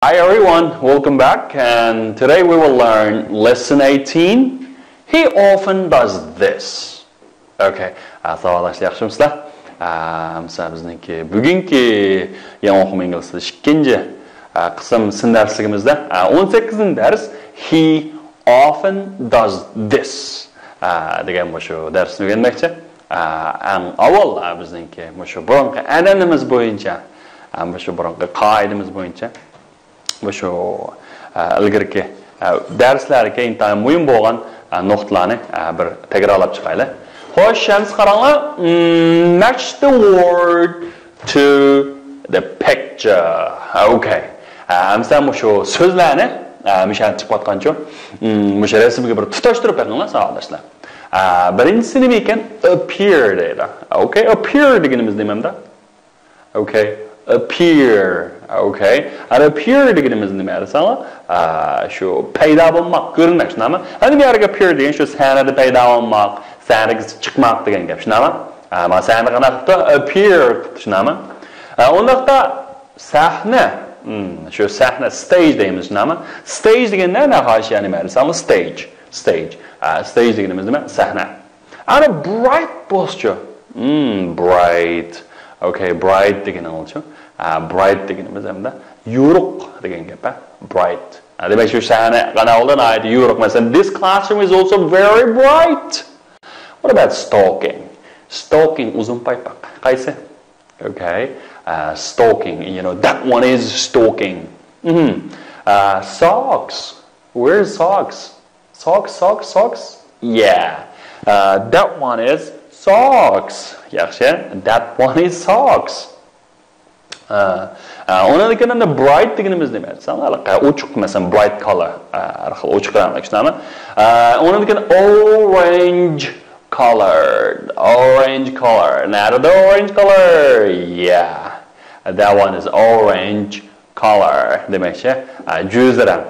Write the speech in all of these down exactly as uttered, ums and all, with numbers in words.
Hi everyone, welcome back, and today we will learn lesson eighteen. He often does this. Okay, ئە، ساۋاقداشلار، ياخشىمۇسىلەر؟ ئە، مىسال بىزنىڭكى بۈگۈنكى يېڭى ئوقۇم ئىنگلىز تىلى ئىككىنچى، ئە، قىسىم سىن دەرسلىكىمىزدە، ئە، ئون سەككىزىنچى دەرس، he often does this، ئە، دېگەن مۇشۇ دەرسنى ئۆگەنمەكچى. ئە، ئەڭ ئاۋۋال، ئە، بىزنىڭكى مۇشۇ بۇرۇنقى ئەنئەنىمىز بويىچە، ئە، مۇشۇ بۇرۇنقى قائىدىمىز بويىچە مۇشۇ، ئە، ئىلگىرىكى، ئە، دەرسلەرگە ئىنتايىن مۇھىم بولغان، ئە، نۇقتىلارنى، ئە، بىر تەكرارلاپ چىقايلى. خوش، ئەمسە قاراڭلار. Match the word to the picture. Okay. ئە، ئەمسە مۇشۇ سۆزلەرنى، ئە، مۇشۇ يەردە چىقىۋاتقانچۇ، مم، مۇشۇ رەسىمگە بىر تۇتاشتۇرۇپ بېقىڭلار، ساۋاقداشلار. ئە، بىرىنچىسى نېمە ئىكەن؟ Appear دەيدۇ. Okay، appear دېگىنىمىز نېمە ئەمدى؟ Okay، appear. Okay، ئەنە appear دېگىنىمىز نېمە دېسەڭلار، ئە، شۇ پەيدا بولماق، كۆرۈنمەك، شۇنداقمۇ؟ ئەنە بۇ يەردىكى appear دېگەن شۇ سەھنىدە پەيدا بولماق، سەھنىگە چىقماق دېگەن گەپ، شۇنداقمۇ؟ ئە، مانا سەھنە قانداق قىپتۇ؟ Appear قىپتۇ، شۇنداقمۇ؟ ئە، ئۇنداقتا سەھنە، مم، شۇ سەھنە، stage دەيمىز، شۇنداقمۇ؟ Stage دېگەن نە، نەقاشە، يەنى نېمە دېسەڭلار، stage، stage. ئە، stage دېگىنىمىز نېمە؟ سەھنە. ئەنە bright بولسىچۇ؟ مم، bright. Okay، bright دېگىنىڭلارچۇ؟ ئە، bright دېگىنىمىز ئەمدى يورۇق دېگەن گەپ، ھە؟ Bright. ئە، دېمەك، شۇ سەھنە قانداق بولدى؟ ناھايىتى يورۇق. مەسىلەن، this classroom is also very bright. What about stocking? Stocking، ئۇزۇن پايپاق. قايسى؟ Okay. ئە، stocking. You know, that one is stocking. مم. ئە، socks. Where's socks? Socks, socks, socks. Yeah. Uh, that one is socks. ياخشى. That one is socks. Uh, uh, ئۇنىڭدىن كېيىن ئەمدى bright دېگىنىمىز نېمە؟ ساڭا ئوچۇق، مەسىلەن، bright color. Uh، ھەر خىل ئوچۇق رەڭلىك، شۇنداقمۇ؟ Uh، ئۇنىڭدىن كېيىن orange colored. Orange color. نەدە orange color? Yeah. That one is orange color دېمەكچى، ئە، جۈز رەڭ،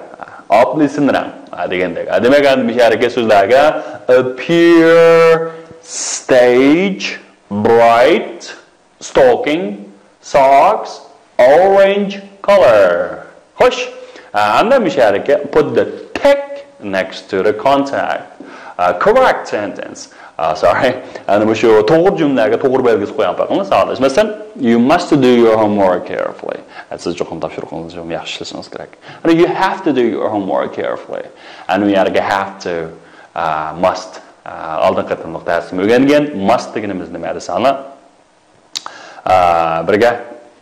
ئاپېلسىن رەڭ، ئە، دېگەندەك. ئە، دېمەك، ئەمدى مۇشۇ يەردىكى سۆزلەرگە appear، stage، bright، stocking، socks، orange color. خوش، ئە، ئەمدى مۇشۇ يەردىكى put the tick next to the contact. ئە، correct sentence. ئا، sorry. ئەنە مۇشۇ توغرا جۈملىلەرگە توغرا بەلگىسى قويۇڭ پەقەت، ساۋاقداش. مەسىلەن، you must do your homework carefully. ئە، سىز چوقۇم تاپشۇرۇقىڭىزنى چوقۇم ياخشى ئىشلىشىڭىز كېرەك. ئەنە you have to do your homework carefully. ئەنە ئۇ يەرگە have to، ئا، must. ئا، ئالدىنقى قېتىملىق دەرسىمۇ ئۆگەنگەن. Must دېگىنىمىز نېمە دېسەڭلار؟ ئا، بىرگە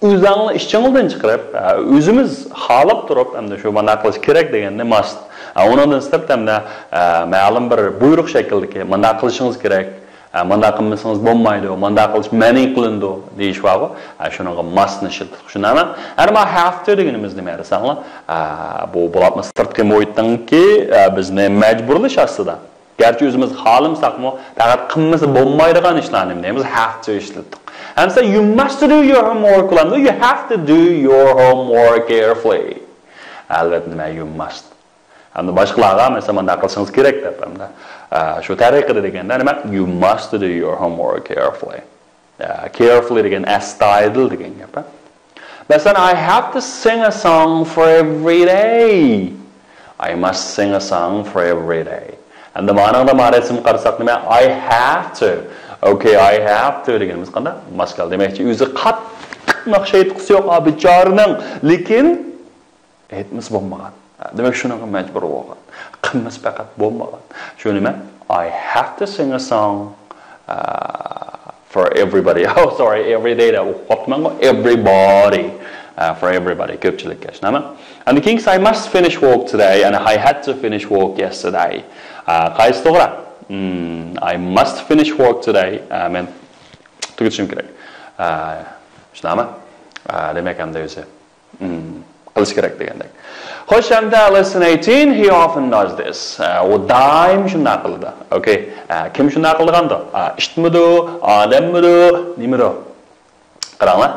ئۆزەڭلار ئىچىڭلىدىن چىقىرىپ، ئا، ئۆزىمىز خالاپ تۇرۇپ، ئەمدى شۇ مانداق قىلىش كېرەك دېگەننى must. ئا، ئۇنىڭدىن سىرت ئەمدى، ئا، مەلۇم بىر بۇيرۇق شەكلىدىكى مانداق قىلىشىڭىز كېرەك، ئا، مانداق قىلمىسىڭىز بولمايدۇ، مانداق قىلىش مەنئى قىلىنىدۇ دېيىش بارغۇ. ئا، شۇنىڭغا must نى ئىشلىتىدۇ. شۇنداقمۇ؟ ئەمما have to دېگىنىمىز نېمە دېسەڭلار؟ ئا، بۇ بولۇپمۇ سىرتقى مۇھىتنىڭكى، ئا، بىزنى مەجبۇرلىشى ئاستىدا. گەرچە ئۆزىمىز خالىمىساقمۇ، پەقەت قىلمىسا بولمايدىغان ئىشلارنى نېمە دەيمىز؟ Have to ئىشلەتتۇق. ئەمسە you must do your homework بولامدۇ؟ You have to do your homework carefully. ئەلۋەتتە، نېمە، you must. ئەمدى باشقىلارغا، مەسىلەن، مانداق قىلىشىڭىز كېرەك دەپ، ئەمدى، ئە، شۇ تەرىقىدە دېگەندە نېمە؟ You must do your homework carefully. ئە، carefully دېگەن ئەستايىدىل دېگەن گەپ، ھە؟ مەسىلەن، I have to sing a song for every day. I must sing a song for every day. ئەمدى مانىڭدا ما رەسىمگە قارىساق نېمە؟ I have to. Okay, I have to دېگىنىمىز قانداق؟ Must كەلدى. دېمەكچى، ئۆزى قاتتىق ناخشا ئېيتقۇسى يوق، ئا، بىچارىنىڭ. لېكىن ئېيتمىسا بولمىغان. دېمەك، شۇنىڭغا مەجبۇر بولغان. قىلمىسا پەقەت بولمىغان. شۇ نېمە؟ I have to sing a song, uh, for everybody. Oh, sorry, every day دەپ ئوقۇپ قاپتىمەنغۇ. Everybody. Uh, for everybody. كۆپچىلىككە. شۇنداقمۇ؟ ئەمدى كېيىنكىسى I must finish work today and I had to finish work yesterday. Uh, قايسى توغرا؟ Hmm, I must finish work today. Uh, مەن تۈگىتىشىم كېرەك. Uh, شۇنداقمۇ؟ Uh, دېمەك، ئەمدى ئۆزى. مم، قىلىش كېرەك دېگەندەك. خوش، ئەمدى lesson eighteen, he often does this. ئە، ئۇ دائىم شۇنداق قىلىدۇ. Okay. ئە، كىم شۇنداق قىلىدىغاندۇ؟ ئە، ئىتمىدۇ، ئادەممىدۇ، نېمىدۇ؟ قاراڭلار.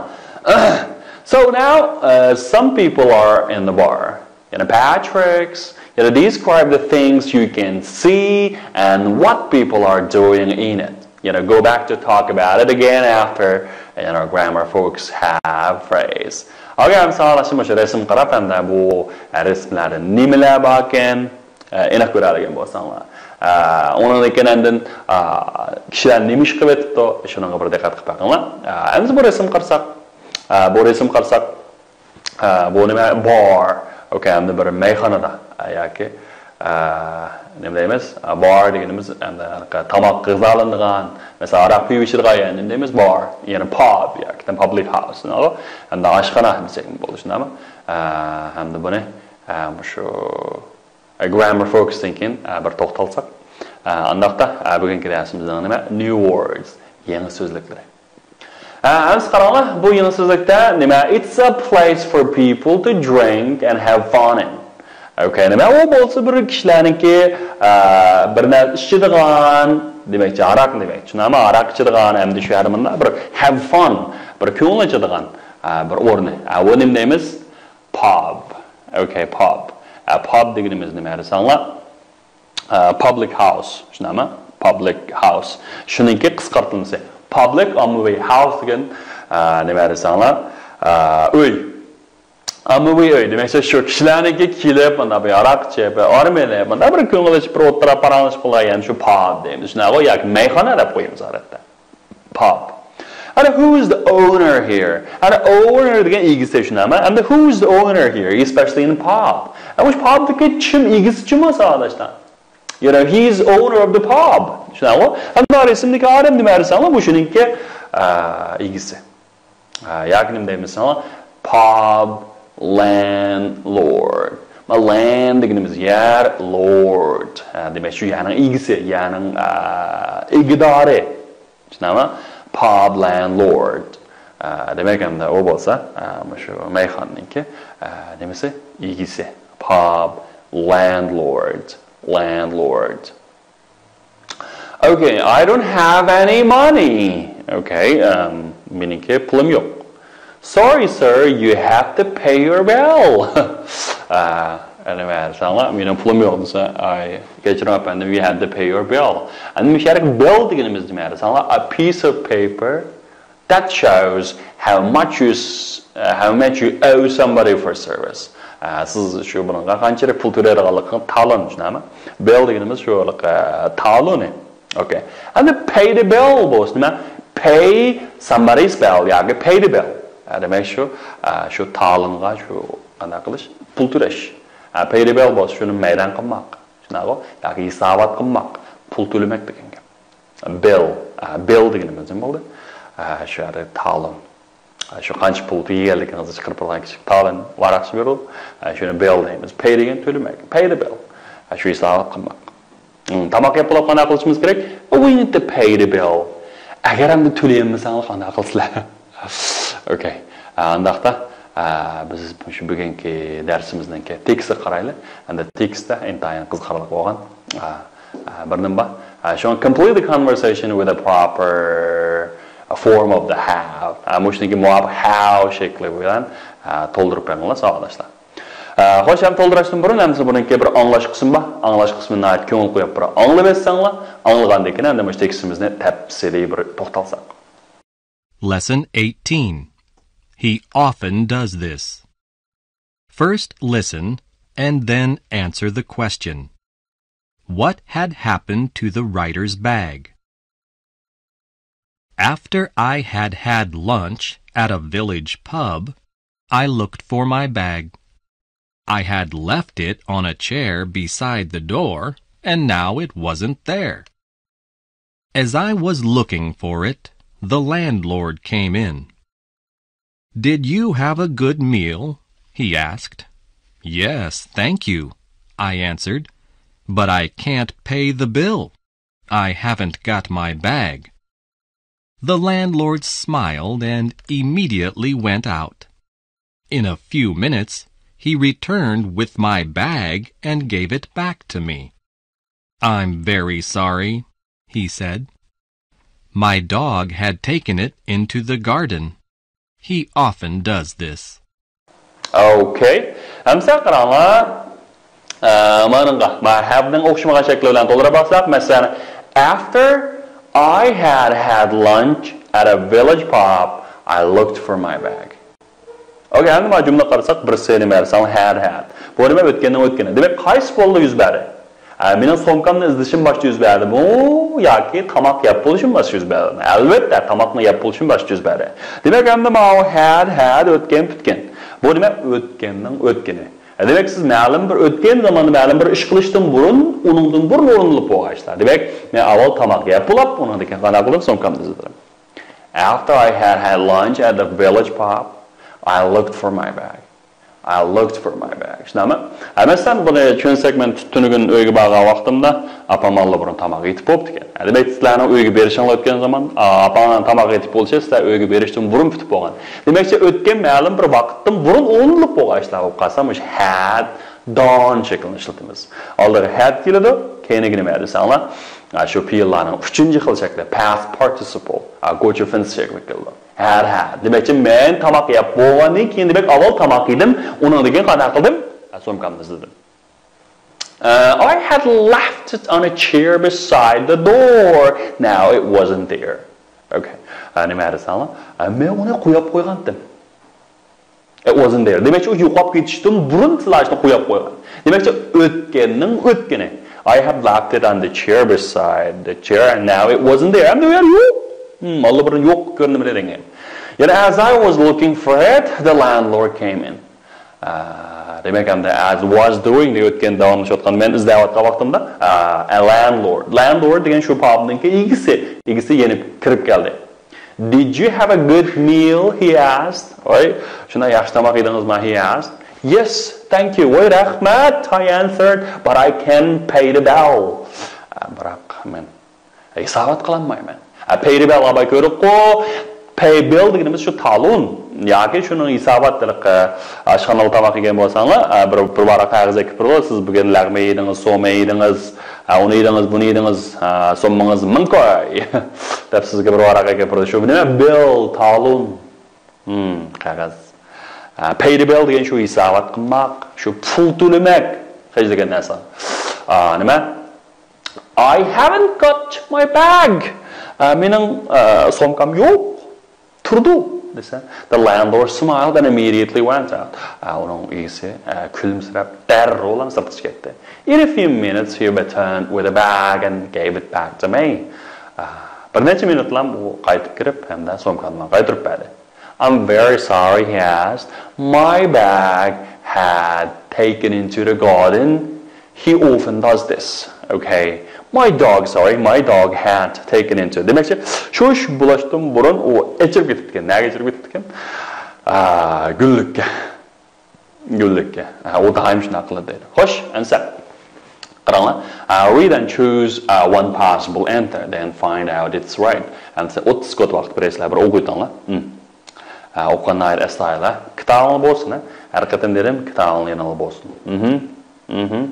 So now, uh, some people are in the bar. You know, Patrick's. You know, describe the things you can see and what people are doing in it. You know, go back to talk about it again after, you know, grammar folks have phrase. ئاگەم ساغلاشتىن مۇشۇ رەسىمگە قاراپ، ئەمدى بۇ رەسىملەردە نېمىلەر باركەن، ئېنىق كۆرەلىگەن بولساڭلار. ئۇنىڭدىن كېيىن ئاندىن كىشىلەر نېمە ئىش قىلىۋېتىپتۇ، شۇنىڭغا بىر دىققەت قىلىپ بېقىڭلار. ئەمدى بۇ رەسىمگە قارىساق، بۇ رەسىمگە قارىساق، بۇ نېمە؟ بار. ئوكەي، ئەمدى بىر مەيخانىدا ياكى نېمە دەيمىز؟ بار دېگىنىمىز ئەمدى تاماق غىزالىنىدىغان، مەسىلەن، ھاراق قۇيۇپ ئىچىدىغان يەرنى نېمە دەيمىز؟ بار، يەنى پاب ياكى پابلىك ھاۋس، ئەمدى ئاشخانا دېسەكمۇ بولىدۇ، شۇنداقمۇ؟ ئەمدى بۇنى مۇشۇ grammar focusدىن كېيىن بىر توختالساق، ئانداقتا بۈگۈنكى دەرسىمىزنىڭ نېمە؟ New words، يېڭى سۆزلۈكلىرى. ئەمسە قاراڭلار، بۇ يېڭى سۆزلۈكتە نېمە؟ It's a place for people to drink and have fun in. ئوكەي، نېمە؟ ئۇ بولسا بىر كىشىلەرنىڭكى بىر نەرسە ئىچىدىغان، دېمەكچى، ھاراق دېمەكچى. شۇنداقمۇ؟ ھاراق ئىچىدىغان، ئەمدى شۇ يەردە مۇنداق بىر have fun، بىر كۆڭۈل ئاچىدىغان بىر ئورنى. ئۇ نېمە دەيمىز؟ Pub. ئوكەي، pub. Pub دېگىنىمىز نېمە دېسەڭلار؟ Public house، شۇنداقمۇ؟ Public house. شۇنىڭكى قىسقارتىلمىسى. Public، ئاممىۋى، house دېگەن نېمە دېسەڭلار؟ ئۆي. ئاممىۋى ئۆي دېمەكچى، شۇ كىشىلەرنىڭكى كېلىپ، مۇنداق بىر ھاراق ئىچىپ، بىر ئارام ئېلىپ، مۇنداق بىر كۆڭۈل ئېچىپ، بىر ئولتۇرۇپ پاراڭلىشىپ قىلىدىغان يەرنى شۇ pub دەيمىز. شۇنداقغۇ؟ ياكى مەيخانا دەپ قويىمىز ئادەتتە. Pub. And who's the owner here? And owner دېگەن ئىگىسى، شۇنداقمۇ؟ And who's the owner here, especially in pub? ئەمما شۇ pubدىكى كىم ئىگىسى، كىم بولسا ئاداشتا؟ You know, he's owner of the pub. شۇنداقمۇ؟ ئەمما رەسىمدىكى ئادەم نېمە دېسەڭلار، بۇ شۇنىڭكى ئىگىسى. ياكى نېمە دەيمىز دېسەڭلار؟ Pub landlord. Land دېگىنىمىز يەر، lord. دېمەك، شۇ يەرنىڭ ئىگىسى، يەرنىڭ ئىگىدارى. شۇنداقمۇ؟ Pub landlord. ئە، دېمەك، ئەمدى ئۇ بولسا، ئە، مۇشۇ مەيخانىنىڭكى، ئە، نېمىسى؟ ئىگىسى. Pub landlord. Landlord. Okay, I don't have any money. Okay, ئەم، مېنىڭكى پۇلۇم يوق. Sorry, sir, you have to pay your bill. ئە، نېمە دېسەڭلار، مېنىڭ پۇلۇم يوق دېسە، ئاي، كەچۈرۈڭ ئەپەندىم، you have to pay your bill. ئەمدى مۇشۇ يەردىكى bill دېگىنىمىز نېمە دېسەڭلار، a piece of paper that shows how much you s-، uh, how much you owe somebody for service. ئە، سىز شۇ بۇنىڭغا قانچىلىك پۇل تۆلەيدىغانلىقىنى تالون، شۇنداقمۇ؟ Bill دېگىنىمىز شۇ، ئە، تالونى. Okay. And the pay the bill بولسا نېمە؟ Pay somebody's bill ياكى pay the bill. ئە، دېمەك شۇ، ئە، شۇ تالونغا شۇ قانداق قىلىش؟ پۇل تۆلەش. ئە، pay the bill بولسا شۇنى مەيدان قىلماق. شۇنداقغۇ؟ ياكى ھېسابات قىلماق. پۇل تۆلىمەك دېگەن گەپ. Bill. ئە، bill دېگىنىمىز نېمە بولدى؟ ئە، شۇ يەردە تالون. ئە، شۇ قانچە پۇل يېگەنلىكىڭىزنى چىقىرىپ بولغان كىشىلىك تالون ۋاراقچە بېرىدۇ. ئە، شۇنى bill دەيمىز. Pay دېگەن تۆلىمەك. Pay the bill. ئە، شۇ ھېسابات قىلماق. ھىم، تاماق يەپ بولۇپ قانداق قىلىشىمىز كېرەك؟ We need to pay the bill. ئەگەر ئەمدى تۆلىيەلمىسەڭلار قانداق قىلىسىلەر؟ Okay. ئە، ئانداقتا، ئە، بىز شۇ بۈگۈنكى دەرسىمىزنىڭكى تېكىستىگە قارايلى. ئەمدى تېكىستتا ئىنتايىن قىزىقارلىق بولغان، ئە، ئە، بىر نېمە بار. ئە، شۇڭا complete the conversation with a proper form of the have. ئە، مۇشۇنىڭكى مۇۋاپىق have شەكلى بىلەن، ئە، تولدۇرۇپ بېرىڭلار، ساۋاقداشلار. ئە، خوش، ھەم تولدۇرۇشتىن بۇرۇن، ئەمدى بۇنىڭكى بىر ئاڭلاش قىسمى بار. ئاڭلاش قىسمىنى ناھايىتى كۆڭۈل قويۇپ بىر ئاڭلىۋەتسەڭلار، ئاڭلىغاندىن كېيىن ئەمدى مۇشۇ تېكىستىمىزنى تەپسىلىي بىر توختالساق. Lesson eighteen. He often does this. First listen and then answer the question. What had happened to the writer's bag? After I had had lunch at a village pub, I looked for my bag. I had left it on a chair beside the door, and now it wasn't there. As I was looking for it, the landlord came in. "Did you have a good meal?" he asked. "Yes, thank you," I answered, "but I can't pay the bill. I haven't got my bag." The landlord smiled and immediately went out. In a few minutes, he returned with my bag and gave it back to me. "I'm very sorry," he said. "My dog had taken it into the garden. He often does this." Okay. ئەمسە قاراڭلار. ئە، مانىڭغا، ما havنىڭ ئوخشىمىغان شەكلى بىلەن تولدۇرۇپ باقساق، مەسىلەن، after I had had lunch at a village pub, I looked for my bag. ئوكەي، ئەمدى مانا جۈملە قارىساق، بىرسى نېمە دېسەڭ، had، had. بۇ نېمە؟ ئۆتكەننىڭ ئۆتكىنى. دېمەك، قايسى پولدا يۈز بەردى؟ ئە، مېنىڭ سومكامنى ئىزدىشىم باشتا يۈز بەردىمۇ ياكى تاماق يەپ بولۇشۇم باشتا يۈز بەردىمۇ؟ ئەلۋەتتە، تاماقنى يەپ بولۇشۇم باشتا يۈز بەردى. دېمەك، ئەمدى ماۋۇ had، had، ئۆتكەن پۈتكەن. بۇ نېمە؟ ئۆتكەننىڭ ئۆتكىنى. دېمەك، سىز مەلۇم بىر ئۆتكەن زاماندا مەلۇم بىر ئىش قىلىشتىن بۇرۇن، ئۇنىڭدىن بۇرۇن ئورۇنلىنىپ بولغان ئىشلار. دېمەك، مەن ئاۋۋال تاماق يەپ بولاپ، ئۇنىڭدىن كېيىن قانداق قىلدىم؟ سومكامنى ئزدىدىم. After I had had lunch at the village pub, I looked for my bag. I looked for my bag. شۇنداقمۇ؟ ھە، مەسىلەن، بۇنى چۈشەنسەك، مەن تۈنۈگۈن ئۆيگە بارغان ۋاقتىمدا ئاپام ئاللىبۇرۇن تاماق يېتىپ بوپتىكەن. ھە، دېمەك، سىلەرنىڭ ئۆيگە بېرىشىڭلار ئۆتكەن زامان، ئا، ئاپاڭلارنىڭ تاماق يېتىپ بولۇشى سىلەر ئۆيگە بېرىشتىن بۇرۇن پۈتۈپ بولغان. دېمەكچى، ئۆتكەن مەلۇم بىر ۋاقىتتىن بۇرۇن ئورۇنلىنىپ بولغان ئىشلار بولۇپ قالسا، مۇشۇ had، done شەكلىنى ئىشلىتىمىز. ئالدىغا had كېلىدۇ، كەينىگە نېمە دېسەڭلار، ھە، شۇ پېئىللارنىڭ ئۈچىنچى خىل شەكلى، past participle، ھە، go to finish شەكلىدە كېلىدۇ. ھەر، ھە. دېمەكچى، مەن تاماق يەپ بولغاندىن كېيىن، دېمەك، ئاۋۋال تاماق يېدىم، ئۇنىڭدىن كېيىن قانداق قىلدىم؟ ھە، سومكامنى ئىزدىدىم. Uh, I had left it on a chair beside the door. Now it wasn't there. Okay. ھە، نېمە دېسەڭلار؟ ھە، مەن ئۇنى قويۇپ قويغانتىم. It wasn't there. دېمەكچى، ئۇ يوقاپ كېتىشتىن بۇرۇن سىلەر شۇنى قويۇپ قويغان. دېمەكچى، ئۆتكەننىڭ ئۆتكىنى. I had left it on the chair beside the chair and now it wasn't there. ئەمدى ئۇ يەر يوق. ھىم، ئاللىبۇرۇن يوق كۆرۈنمىدى دېگەن. يەنە as I was looking for it, the landlord came in. ئا، دېمەك، ئەمدى as was doing دەپ ئۆتكەن داۋاملىشىۋاتقان مەن ئىزدەۋاتقان ۋاقتىمدا، ئا، a landlord. Landlord دېگەن شۇ پابنىڭكى ئىگىسى. ئىگىسى يەنە كىرىپ كەلدى. Did you have a good meal? He asked. ۋاي، شۇنداق ياخشى تاماق يېدىڭىزمۇ? He asked. Yes, thank you. ۋاي، رەھمەت, I answered, but I can't pay the bill. ئا، بىراق مەن ھېسابات قىلالمايمەن. ھە، pay the bill، ئاباي كۆردۇققۇ. Pay bill دېگىنىمىز شۇ تالون. ياكى شۇنىڭ ھېسابات، ئاشخانىدا تاماق يېگەن بولساڭلار، ھە، بىر، بىر ۋاراق قەغەز ئەكىپ بېرىدۇ. سىز بۈگۈن لەغمە يېدىڭىز، سومە يېدىڭىز، ھە، ئۇنى يېدىڭىز، بۇنى يېدىڭىز، ھە، سوممىڭىز مىڭ كوي دەپ سىزگە بىر ۋاراق ئەكىپ بېرىدۇ. شۇ نېمە؟ Bill، تالون. ھىم، قەغەز. ھە، pay the bill دېگەن شۇ ھېسابات قىلماق، شۇ پۇل تۆلىمەك، خەجلىگەن نەرسە. ئا، نېمە؟ I haven't got my bag. ئا، مېنىڭ، ئا، سومكام يوق. تۇرىدۇ، دېسە. The landlord smiled and immediately went out. ئا، ئۇنىڭ ئىگىسى، ئا، كۈلۈمسىرەپ، دەررۇلا سىرتقا چىقىپ كەتتى. In a few minutes, he returned with a bag and gave it back to me. ئا، بىر نەچچە مىنۇتلا ئۇ قايتىپ كىرىپ، ھەمدە سومكامنى قايتۇرۇپ بەردى. I'm very sorry, he asked. My bag had taken into the garden. He often does this. Okay. My dog, sorry, my dog had taken into. دېمەكچى، شۇ ئىش بولۇشتىن بۇرۇن ئۇ ئېچىرىپ كېتىپتىكەن. نەگە ئېچىرىپ كېتىپتىكەن؟ ئا، گۈللۈككە. گۈللۈككە. ئا، ئۇ دائىم شۇنداق قىلىدۇ دەيدۇ. خوش، ئەنسە. قاراڭلار. ئا، read and choose، ئا، one possible answer, then find out it's right. ئەنسە ئوتتۇز سېكۇنت ۋاقىت بېرەيسىلەر، بىر ئوقۇيتۇڭلار. ھىم. ئا، ئوقۇغان ناھايىتى ئەستايىدىل. كىتابىڭلار بولسۇن، ھە. ھەر قېتىم دېدىم، كىتابىڭلار يېنىڭلار بولسۇن. مھم. مھم.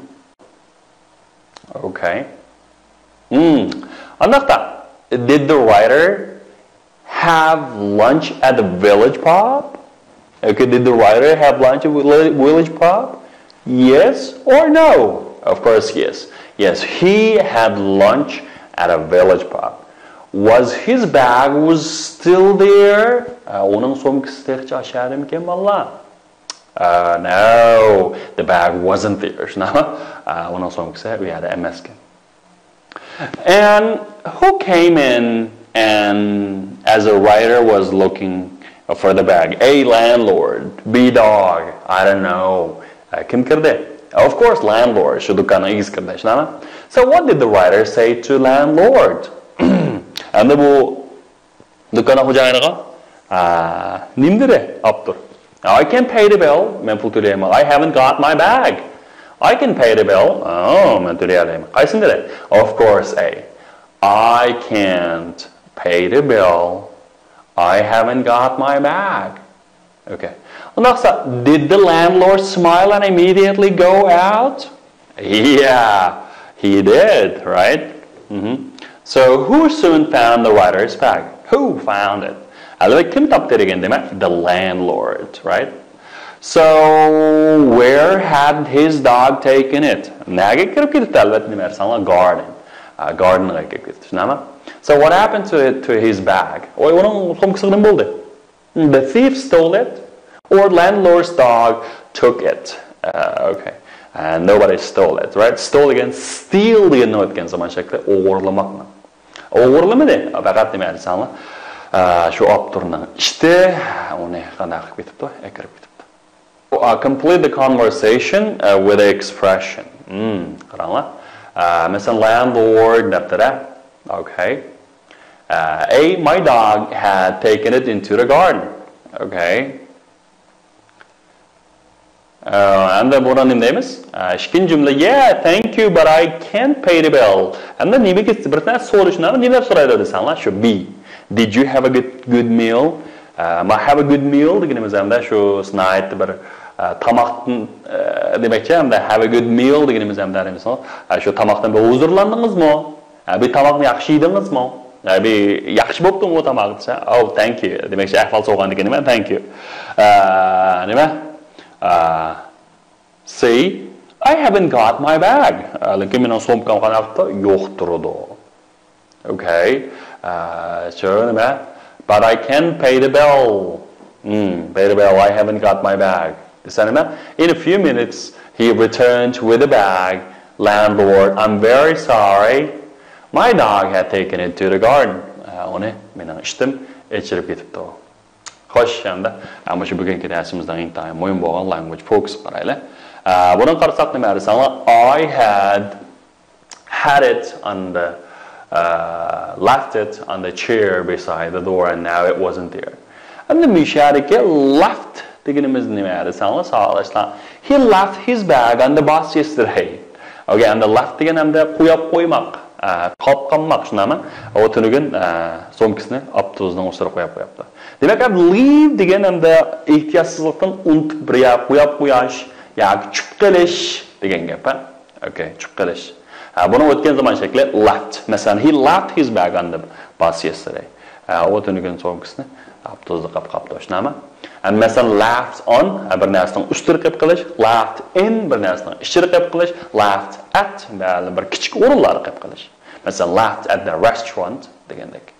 Okay. Hmm. ئانداقتا، did the writer have lunch at the village pub? Okay, did the writer have lunch at the village pub? Yes or no? Of course, yes. Yes, he had lunch at a village pub. Was his bag was still there? ئۇنىڭ سومكىسى تېخىچە ئاشۇ يەردىمىكەن، بالىلار؟ Uh, no, the bag wasn't there. شۇنداقمۇ؟ ئۇنىڭ سومكىسى ئۇ يەردە ئەمەسكەن. And who came in and as the writer was looking for the bag? A landlord, B dog, I don't know. كىم كىردى؟ Of course, landlord. شۇ دۇكاننىڭ ئىگىسى كىردى، شۇنداقمۇ؟ So what did the writer say to landlord? ئەمدى بۇ دۇكان خوجايىنىغا، ئا، نېمە دېدى ئاپتور؟ I can pay the bill. مەن پۇل تۆلىيەلمەي. I haven't got my bag. I can pay the bill. ئا، مەن تۆلىيەلمەيمەن. قايسىنى دېدى؟ Of course, A. I can't pay the bill. I haven't got my bag. Okay. ئۇنداقسا، did the landlord smile and immediately go out? Yeah, he did, right? مھم. So, who soon found the writer's bag? Who found it? ئەلۋەتتە، كىم تاپتى دېگەن دېمەك، the landlord, right? So, where had his dog taken it? نەگە كىرىپ كېتىپتۇ؟ ئەلۋەتتە، نېمە دېسەڭلار، garden. ئا، garden غا كىرىپ كېتىپتۇ، شۇنداقمۇ؟ So, what happened to it, to his bag? ۋاي، ئۇنىڭ سومكىسىغا نېمە بولدى؟ The thief stole it. ئۇ Our landlord's dog took it. Uh, okay. And nobody stole it, right? Stole دېگەن، steal دېگەننى ئۆتكەن زامان شەكلى، ئوغرىلىماقنى. ئوغرىلىمىدى، پەقەت نېمە دېسەڭلار، ئە، شۇ ئاپتورنىڭ ئىتى ئۇنى قانداق قىلىپ كېتىپتۇ؟ ئەكىرىپ كېتىپتۇ. Uh, complete the conversation, uh, with an expression. Hmm, قاراڭلار. ئە، مەسىلەن، landlord دەپتۇ-دە. Okay. Uh, A, my dog had taken it into the garden. Okay. ئە، ئەمدى بۇنى نېمە دەيمىز؟ ئە، ئىككىنچى جۈملە، yeah, thank you, but I can't pay the bill. ئەمدى نېمىگە بىر نەرسە سورىشىنى، نېمە دەپ سورايدۇ دېسەڭلار، شۇ B. Did you have a good, good meal? ئە، ما have a good meal دېگىنىمىز ئەمدى شۇ ناھايىتى بىر، ئە، تاماقتىن، ئە، دېمەكچى، ئەمدى have a good meal دېگىنىمىز ئەمدى نېمىسى؟ ئە، شۇ تاماقتىن بىر ھۇزۇرلاندىڭىزمۇ؟ ئە، بىر تاماقنى ياخشى يېدىڭىزمۇ؟ ئە، بىر ياخشى بوپتۇمۇ تاماق دېسە، oh, thank you. دېمەكچى، ئەھۋال سورىغاندىكىن نېمە؟ Thank you. ئە، نېمە؟ ئە، C, I haven't got my bag. ئە، لېكىن مېنىڭ سومكام قانداق قىپتۇ؟ يوق تۇرىدۇ. Okay. ئە، شۇ نېمە؟ But I can't pay the bill. Hmm, pay the bill, I haven't got my bag. دېسە نېمە؟ In a few minutes, he returned with a bag. Landlord, I'm very sorry. My dog had taken it to the garden. ئە، ئۇنى مېنىڭ ئىتىم ئەكىرىپ كېتىپتۇ. خوش، ئەمدى، ئە، مۇشۇ بۈگۈنكى دەرسىمىزنىڭ ئىنتايىن مۇھىم بولغان language focus قارايلى. ئە، بۇنىڭغا قارىساق نېمە دېسەڭلار، I had had it on the, uh, left it on the chair beside the door and now it wasn't there. ئەمدى مۇشۇ يەردىكى left دېگىنىمىز نېمە دېسەڭلار، ساۋاقداشلار. He left his bag on the bus yesterday. Okay, ئەمدى left دېگەن ئەمدى قويۇپ قويماق، ئە، قاپقانماق، شۇنداقمۇ؟ ئۇ تۈنۈگۈن، ئە، سومكىسىنى ئاپتوبۇسنىڭ ئۈستىدە قويۇپ قويۇپتۇ. دېمەك، ئەمدى leave دېگەن ئەمدى ئېھتىياتسىزلىقتىن ئۇنتۇپ بىر يەرگە قويۇپ قويۇش ياكى چۈشۈپ قېلىش دېگەن گەپ، ھە؟ Okay، چۈشۈپ قېلىش. ھە، بۇنىڭ ئۆتكەن زامان شەكلى left. مەسىلەن، he left his bag on the bus yesterday. ھە، ئۇ تۈنۈگۈن سومكىسىنى ئاپتوبۇستا قاپقاپتۇ، شۇنداقمۇ؟ ھە، مەسىلەن، left on، ھە، بىر نەرسىنىڭ ئۈستىگە قېلىپ قېلىش، left in، بىر نەرسىنىڭ ئىچىگە قېلىپ قېلىش، left at، بىر كىچىك ئورۇنلاردا قېلىپ قېلىش. مەسىلەن، left at the restaurant دېگەندەك.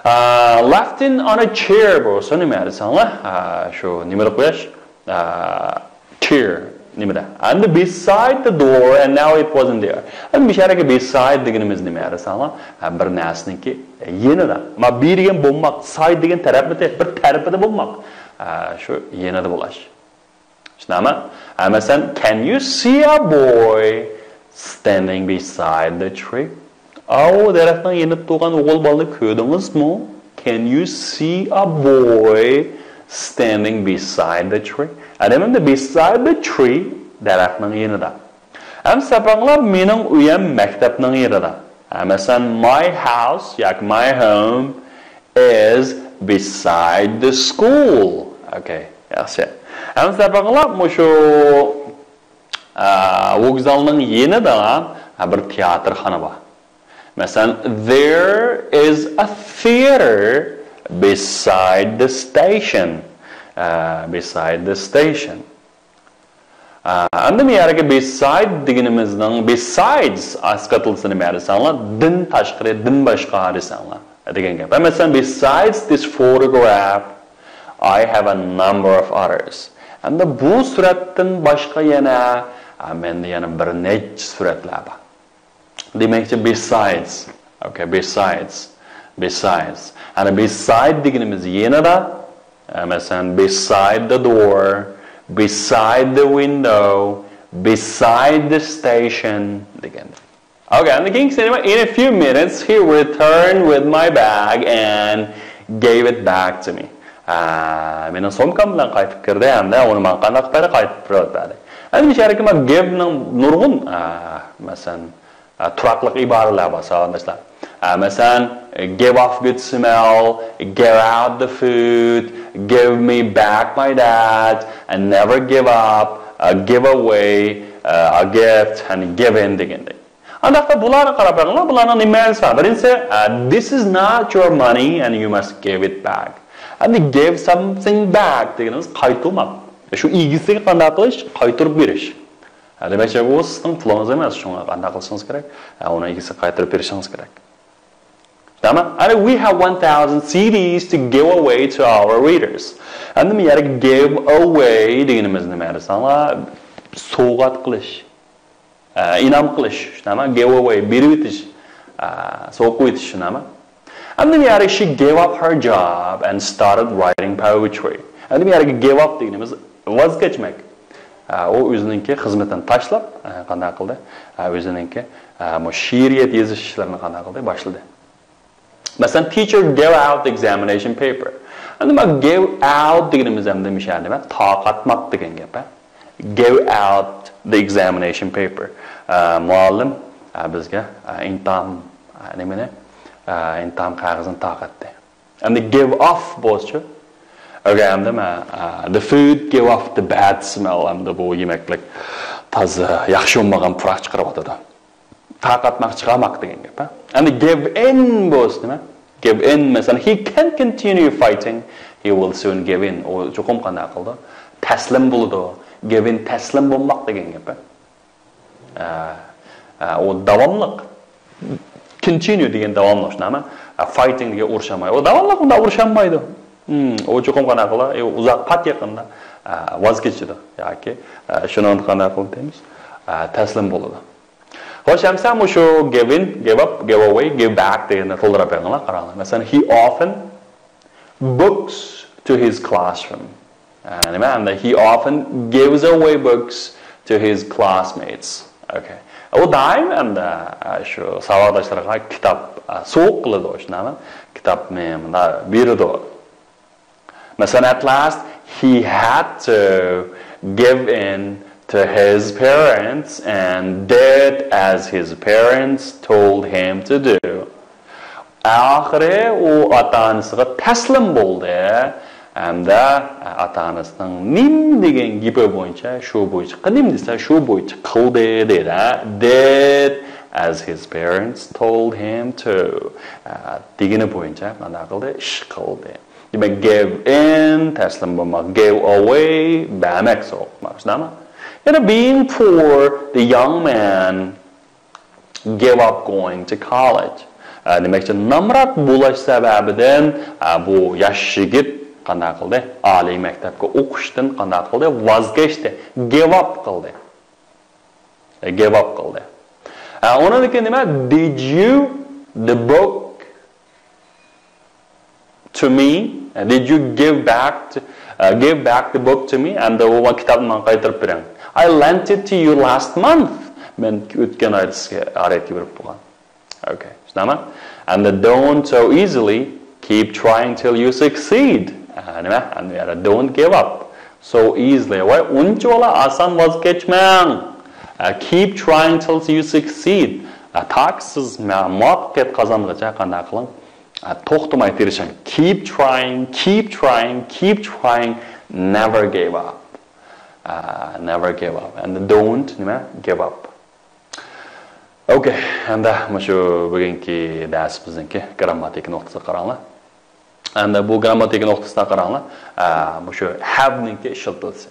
ئە، left in on a chair بولسا نېمە دېسەڭلار؟ ئە، شۇ نېمىدە قويۇش؟ ئە، chair نېمىدە؟ And beside the door and now it wasn't there. ئەمدى مۇشۇ يەردىكى beside دېگىنىمىز نېمە دېسەڭلار؟ ئە، بىر نەرسىنىڭكى يېنىدا. ما be دېگەن بولماق، side دېگەن تەرەپمىتى، بىر تەرىپىدە بولماق. ئە، شۇ يېنىدا بولۇش. شۇنداقمۇ؟ ھە، مەسىلەن، can you see a boy standing beside the tree? ئاۋۇ دەرەخنىڭ يېنىدا تۇرغان ئوغۇل بالىنى كۆردىڭىزمۇ؟ Can you see a boy standing beside the tree? ھە، دېمەمدۇ، beside the tree، دەرەخنىڭ يېنىدا. ھەم سەپەڭلار، مېنىڭ ئۆيەم مەكتەپنىڭ يېنىدا. ھە، مەسىلەن، my house ياكى my home is beside the school. Okay، ياخشى. ھەم سەپەڭلار، مۇشۇ، ئە، ۋوگزالنىڭ يېنىدا، ھە، بىر تىياتىرخانا بار. مەسىلەن، there is a theater beside the station. ئە، beside the station. ئە، ئەمدى بۇ يەرگە beside دېگىنىمىزنىڭ besides ئاسقاتىلسىنى نېمە دېسەڭلار، دىن تاشقىرى، دىن باشقا دېسەڭلار دېگەن گەپ. مەسىلەن، besides this photograph, I have a number of others. ئەمدى بۇ سۈرەتتىن باشقا يەنە، ئە، مەندە يەنە بىر نەچچە سۈرەتلەر بار. دېمەكچى، besides. Okay, besides. Besides. ئەنە beside دېگىنىمىز يېنىدا. ئە، مەسىلەن، beside the door, beside the window, beside the station دېگەن. Okay, ئەمدى كېيىنكىسى نېمە؟ In a few minutes, he returned with my bag and gave it back to me. ئە، مېنىڭ سومكام بىلەن قايتىپ كىردى ھەمدە ئۇنى ماڭا قانداق قىلىپ بەردى؟ قايتىپ بېرىپ بەردى. ئەمدى مۇشۇ يەردىكى ما give نىڭ نۇرغۇن، ئە، مەسىلەن، ئە، تۇراقلىق ئىبارىلەر بار، ساۋاقداشلار. ئە، مەسىلەن، give off good smell, give out the food, give me back my dad, and never give up, ئە، give away، ئە، a gift، and give in دېگەندەك. ئانداقتا بۇلارنى قاراپ بېقىڭلار، بۇلارنىڭ نېمە مەنىسى بار؟ بىرىنچىسى، ئە، this is not your money and you must give it back. ئەمدى give something back دېگىنىمىز قايتۇرماق. شۇ ئىگىسىگە قانداق قىلىش؟ قايتۇرۇپ بېرىش. ھە، دېمەكچى، بۇ سىزنىڭ پۇلىڭىز ئەمەس، شۇڭا قانداق قىلىشىڭىز كېرەك؟ ھە، ئۇنىڭ ئىگىسىگە قايتۇرۇپ بېرىشىڭىز كېرەك. تامام. And we have one thousand C Ds to give away to our readers. ئەمدى بۇ يەردە give away دېگىنىمىز نېمە دېسەڭلار؟ سوۋغات قىلىش. ئە، ئىنئام قىلىش، شۇنداقمۇ؟ Give away، بېرىۋېتىش، ئە، سوۋغا قويۇۋېتىش، شۇنداقمۇ؟ ئەمدى بۇ يەردە she gave up her job and started writing poetry. ئەمدى بۇ يەردە give up دېگىنىمىز ۋاز كەچمەك. ئە، ئۇ ئۆزىنىڭكى خىزمىتىنى تاشلاپ، ئە، قانداق قىلدى؟ ئە، ئۆزىنىڭكى، ئە، مۇ شېئىرىيەت يېزىش ئىشلىرىنى قانداق قىلدى؟ باشلىدى. مەسىلەن، teacher gave out the examination paper. ئەمدى ما gave out دېگىنىمىز ئەمدى مۇشۇ نېمە؟ تارقاتماق دېگەن گەپ، ھە؟ Gave out the examination paper. ئە، مۇئەللىم، ئە، بىزگە، ئە، ئىمتىھان، ئە، نېمىنى؟ ئە، ئىمتىھان قەغىزىنى تارقاتتى. ئەمدى give off بولسىچۇ؟ ئۆگەندى ما؟ ئە، the food gave off the bad smell. ئەمدى بۇ يېمەكلىك تازا ياخشى بولمىغان پۇراق چىقىرىۋاتىدۇ. تارقاتماق، چىقارماق دېگەن گەپ، ھە؟ ئەمدى give in بولسا نېمە؟ Give in، مەسىلەن، he can continue fighting, he will soon give in. ئۇ چوقۇم قانداق قىلىدۇ؟ تەسلىم بولىدۇ. Give in، تەسلىم بولماق دېگەن گەپ، ھە؟ ئە، ئە، ئۇ داۋاملىق. Continue دېگەن داۋاملىق، شۇنداقمۇ؟ ئە، fighting دېگەن ئۇرۇشالمايدۇ. ئۇ داۋاملىق ئۇنداق ئۇرۇشالمايدۇ. ھىم، ئۇ چوقۇم قانداق قىلىدۇ؟ ئۇ ئۇزاق، پات يېقىندا، ئە، ۋاز كېچىدۇ ياكى، ئە، شۇنى قانداق قىلىدۇ دەيمىز؟ ئە، تەسلىم بولىدۇ. خوش، ئەمسە مۇشۇ give in، give up، give away، give back دېگەننى تولدۇرۇپ بېقىڭلار، قاراڭلار. مەسىلەن، he often books to his classroom. ئە، نېمە؟ ئەمدى he often gives away books to his classmates. Okay. ئۇ دائىم ئەمدى، ئە، شۇ ساۋاقداشلىرىغا كىتاب، ئە، سوۋغا قىلىدۇ، شۇنداقمۇ؟ كىتابنى مۇنداق بېرىدۇ. مەسىلەن، at last he had to give in to his parents and did as his parents told him to do. ئاخىرى ئۇ ئاتا-ئانىسىغا تەسلىم بولدى ھەمدە ئاتا-ئانىسىنىڭ نېمە دېگەن گېپى بويىچە، شۇ بويىچە، نېمە دېسە شۇ بويىچە قىلدى دەيدۇ. Did as his parents told him to. دېگىنى بويىچە قانداق قىلدى؟ ئىش قىلدى. دېمەك، give in، تەسلىم بولماق، give away، بەرمەك، سوۋغا قىلماق، شۇنداقمۇ؟ يەنە being poor, the young man gave up going to college. ئە، دېمەكچى، نامرات بولۇش سەۋەبىدىن، ئە، بۇ ياش يىگىت قانداق قىلدى؟ ئالىي مەكتەپكە ئوقۇشتىن قانداق قىلدى؟ ۋاز كەچتى. Give up قىلدى. ئە، give up قىلدى. ئە، ئۇنىڭدىن كېيىن نېمە؟ Did you the book to me? Did you give back to, uh, give back the book to me? ئەمدى ئۇ كىتابنى ماڭا قايتۇرۇپ بېرىڭ. I lent it to you last month. مەن ئۆتكەن ئايدا سىزگە ئارىيەتكە بېرىپ بولغان. Okay. شۇنداقمۇ؟ And the don't so easily, keep trying till you succeed. ئە، نېمە؟ ئەمدى يەنە don't give up so easily. ۋاي، ئۇنچىۋالا ئاسان ۋاز كەچمەڭ. ئە، keep trying till you succeed. ئە، تاكى سىز مە-، مۇۋەپپەقىيەت قازانغىچە قانداق قىلىڭ؟ ئە، توختىماي تىرىشىڭ. Keep trying, keep trying, keep trying, never give up. ئە، never give up. And don't، نېمە؟ Give up. Okay، ئەمدى مۇشۇ بۈگۈنكى دەرسىمىزنىڭكى گرامماتىكا نۇقتىسىغا قاراڭلار. ئەمدى بۇ گرامماتىكا نۇقتىسىغا قاراڭلار. ئە، مۇشۇ have نىڭكى ئىشلىتىلىشى.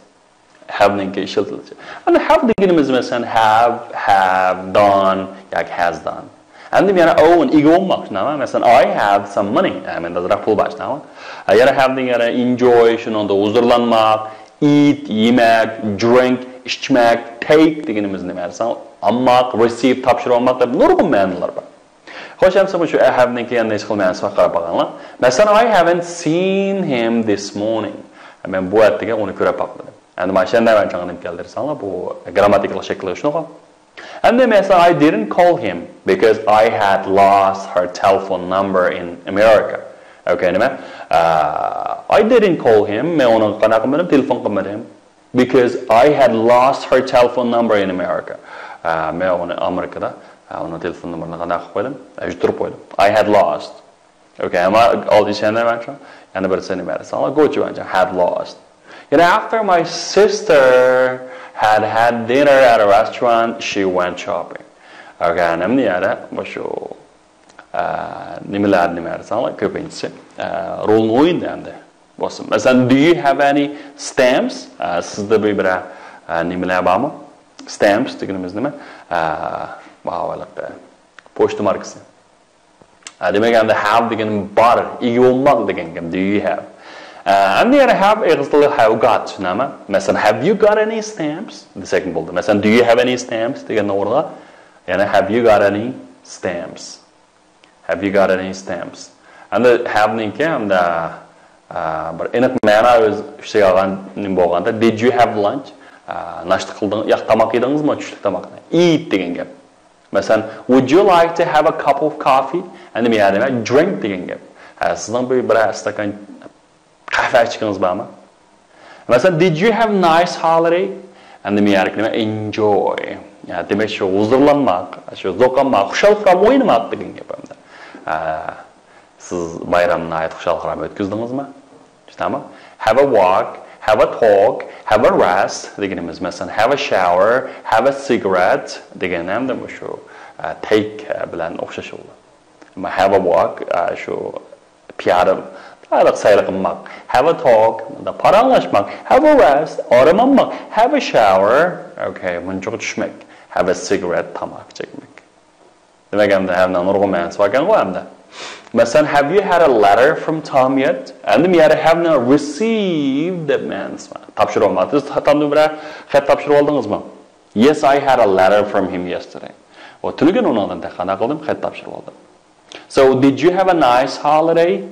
Have نىڭكى ئىشلىتىلىشى. ئەمدى have دېگىنىمىز، مەسىلەن، have، have done ياكى has done. ئەمدى يەنە ئوۋن، ئىگە بولماق، شۇنداقمۇ؟ مەسىلەن، I have some money. ئە، مەندە ئازراق پۇل بار، شۇنداقمۇ؟ ئە، يەنە have دېگەن يەنە enjoy، شۇنىڭدا ھۇزۇرلانماق، eat، يېمەك، drink، ئىچمەك، take دېگىنىمىز نېمە دېسەڭ، ئالماق، receive، تاپشۇرۇۋالماق دەپ نۇرغۇن مەنىلەر بار. خوش، ئەمسە مۇشۇ have نىڭكى يەنە نېمە مەنىسىگە قاراپ باقىڭلار. مەسىلەن، I haven't seen him this morning. مەن بۇ ئەتىگە ئۇنى كۆرۈپ باقمىدىم. ئەمدى مانا شەندە مەن چاڭ نېمە كەلدى دېسەڭلار، بۇ گرامماتىكىلىق شەكلى شۇنىغۇ. ئەمدى مەسىلەن، I didn't call him because I had lost her telephone number in America. Okay، نېمە؟ ئە، I didn't call him، مەن ئۇنىڭغا قانداق قىلمىدىم؟ تېلېفون قىلمىدىم. Because I had lost her telephone number in America. ئە، مەن ئۇنى ئامېرىكىدا، ئە، ئۇنىڭ تېلېفون نومۇرىنى قانداق قىلىپ قويدۇم؟ ئە، يۇتتۇرۇپ قويدۇم. I had lost. Okay، ئەمما ئالدى شەندە مەن شۇ. يەنە بىرسى نېمە دېسەڭلار، گوچى مەن had lost. يەنە after my sister had had dinner at a restaurant, she went shopping. Okay، ئەمدى يەنە مۇشۇ، ئە، نېمىلەر، نېمە دېسەڭلار، كۆپىنچىسى، ئە، رولنى ئوينىدى ئەمدى. بولسۇن. مەسىلەن، do you have any stamps? ئە، سىزدە بىر، بىرەر، ئە، نېمىلەر بارمۇ؟ Stamps دېگىنىمىز نېمە؟ ئە، باھالىق، ئە، پوچتا ماركىسى. ھە، دېمەك، ئەمدى have دېگىنىم بار، ئىگە بولماق دېگەن گەپ. Do you have? ئە، ئەمدى يەنە have ئېغىز تىلى have got، نېمە؟ مەسىلەن، have you got any stamps دېسەكمۇ بولىدۇ. مەسىلەن، do you have any stamps دېگەننىڭ ئورنىغا يەنە have you got any stamps? Have you got any stamps? ئەمدى have نىڭكى ئەمدى، ئە، بىر ئېنىق مەنا ئۆز ئۈستىگە ئالغان نېمە بولغاندا، did you have lunch? ئە، ناشتا قىلدىڭ، ياق، تاماق يېدىڭىزمۇ؟ چۈشلۈك تاماقنى. Eat دېگەن گەپ. مەسىلەن، would you like to have a cup of coffee? ئەمدى مەيەردە نېمە؟ Drink دېگەن گەپ. ھە، سىزنىڭ بىر، بىرەر ئىستاكان قەھۋە ئىچكىڭىز بارمۇ؟ مەسىلەن، did you have nice holiday? ئەمدى مەيەردىكى نېمە؟ Enjoy. يا، دېمەك، شۇ ھۇزۇرلانماق، شۇ زوقلانماق، خۇشال-خۇرام ئوينىماق دېگەن گەپ ئەمدى. ھە، سىز بايرامنى ناھايىتى خۇشال-خۇرام ئۆتكۈزدىڭىزمۇ؟ چۈشتىڭىزمۇ؟ Have a walk, have a talk, have a rest دېگىنىمىز، مەسىلەن، have a shower, have a cigarette دېگەن ھەمدە مۇشۇ، ئە، take، ئە، بىلەن ئوخشاش بولىدۇ. ئەمما have a walk، ئە، شۇ پىيادە، ھېلىقى سەيلە قىلماق. Have a talk، مۇنداق پاراڭلاشماق. Have a rest، ئارام ئالماق. Have a shower، okay، مۇنچىغا چۈشمەك. Have a cigarette، تاماكا چەكمەك. دېمەك، ئەمدى have نىڭ نۇرغۇن مەنىسى بار ئىكەنغۇ ئەمدى. مەسىلەن، have you had a letter from Tom yet؟ ئەمدى مەيەردە have نى received دەپ مەنىسى بار. تاپشۇرۇۋالماقتا. سىز تا-، تامدىن بىرەر خەت تاپشۇرۇۋالدىڭىزمۇ؟ Yes, I had a letter from him yesterday. ئۇ تۈنۈگۈن ئۇنىڭدىن تېخى قانداق قىلدىم؟ خەت تاپشۇرۇۋالدىم. So, did you have a nice holiday?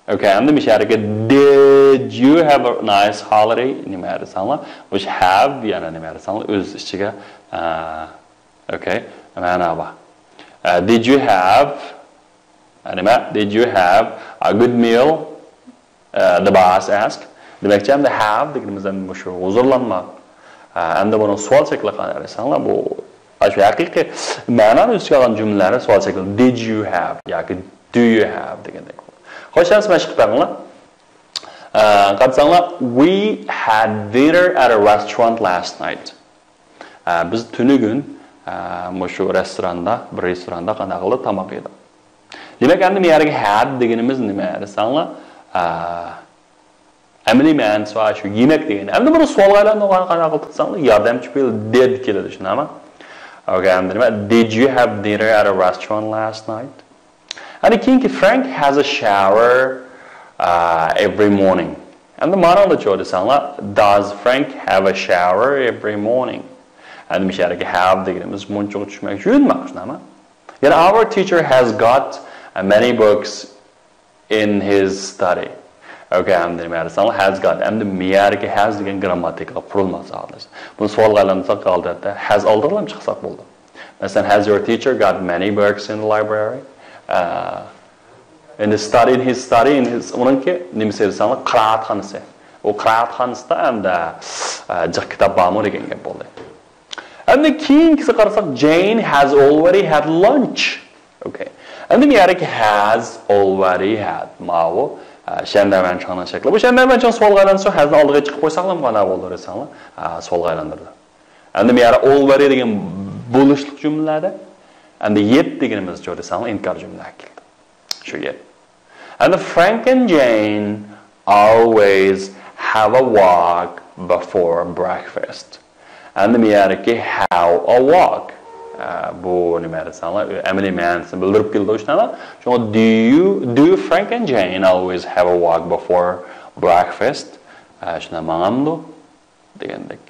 Okay، ئەمدى مۇشۇ يەردىكى did you have a nice holiday نېمە دېسەڭلار، مۇشۇ have يەنە نېمە دېسەڭلار، ئۆز ئىچىگە، ئە، okay، مەنا بار. ئە، did you have، ئە، نېمە؟ Did you have a good meal? ئە، the boss asked. دېمەكچى، ئەمدى have دېگىنىمىز ئەمدى مۇشۇ ھۇزۇرلانماق. ئە، ئەمدى بۇنىڭ سوئال شەكلى قانداق دېسەڭلار، بۇ ئاشۇ ھەقىقىي مەنانى ئۆز ئىچىگە ئالغان جۈملىلەرنى سوئال شەكلى. Did you have ياكى do you have دېگەندەك. خوش، ئەمسە مەشىق قىلىپ بېقىڭلار. ئە، قارىساڭلار، we had dinner at a restaurant last night. ئە، بىز تۈنۈگۈن، ئە، مۇشۇ رېستوراندا، بىر رېستوراندا قانداق قىلدۇق؟ تاماق يېدۇق. دېمەك، ئەمدى بۇ يەردىكى had دېگىنىمىز نېمە دېسەڭلار، ئە، ئەمەلىي مەنىسى بار شۇ يېمەك دېگەن. ئەمدى بۇنى سوئالغا ئايلاندۇرغان قانداق قىلدۇق دېسەڭلار، ياردەمچى پېئىل did كېلىدۇ، شۇنداقمۇ؟ Okay، ئەمدى نېمە؟ Did you have dinner at a restaurant last night? ئەنە كېيىنكى Frank has a shower، uh, every morning. ئەمدى مانىڭدا چۇ دېسەڭلار، does Frank have a shower every morning؟ ئەمدى مۇشۇ يەردىكى have دېگىنىمىز مۇنچىغا چۈشمەك، يۇيۇنماق، شۇنداقمۇ؟ يەنە our teacher has got، uh, many books in his study. Okay، ئەمدى نېمە دېسەڭلار، has got. ئەمدى مۇ يەردىكى has دېگەن گرامماتىكىغا قۇرۇلماس ھالدا. بۇنى سوئالغا ئايلاندۇرساق، ھالدا has ئالدىغا چىقساق بولىدۇ. مەسىلەن، has your teacher got many books in the library? Uh, in his study, in his study, in his، ئۇنىڭكى نېمىسى دېسەڭلار، قىرائەتخانىسى. ئۇ قىرائەتخانىسىدا ئەمدى، ئە، جىق كىتاب بارمۇ دېگەن گەپ بولدى. ئەمدى كېيىنكىسى قارىساق، Jane has already had lunch. Okay. ئەمدى بۇ يەردىكى has already had. ماۋۇ، ئە، شەندەرۋەنچاڭنىڭ شەكلى. بۇ شەندەرۋەنچاڭ سوئالغا ئايلاندى، سو hasنى ئالدىغا چىقىپ قويساقلا قانداق بولىدۇ دېسەڭلار، ئە، سوئالغا ئايلاندۇرىدۇ. ئەمدى بۇ يەردە already دېگەن بولۇشلۇق جۈملىلەردە، ئەمدى yet دېگىنىمىز چۇ دېسەڭلار، ئىنكار جۈملىلەر كېلىدۇ. شۇ گەپ. And Frank and Jane always have a walk before breakfast. ئەمدى مۇ يەردىكى have a walk. ئە، بۇ نېمە دېسەڭلار، ئەمەلىي مەنىسىنى بىلدۈرۈپ كېلىدۇ، شۇنداقمۇ؟ شۇڭا do you, do Frank and Jane always have a walk before breakfast؟ ئە، شۇنداق ماڭامدۇ؟ دېگەندەك.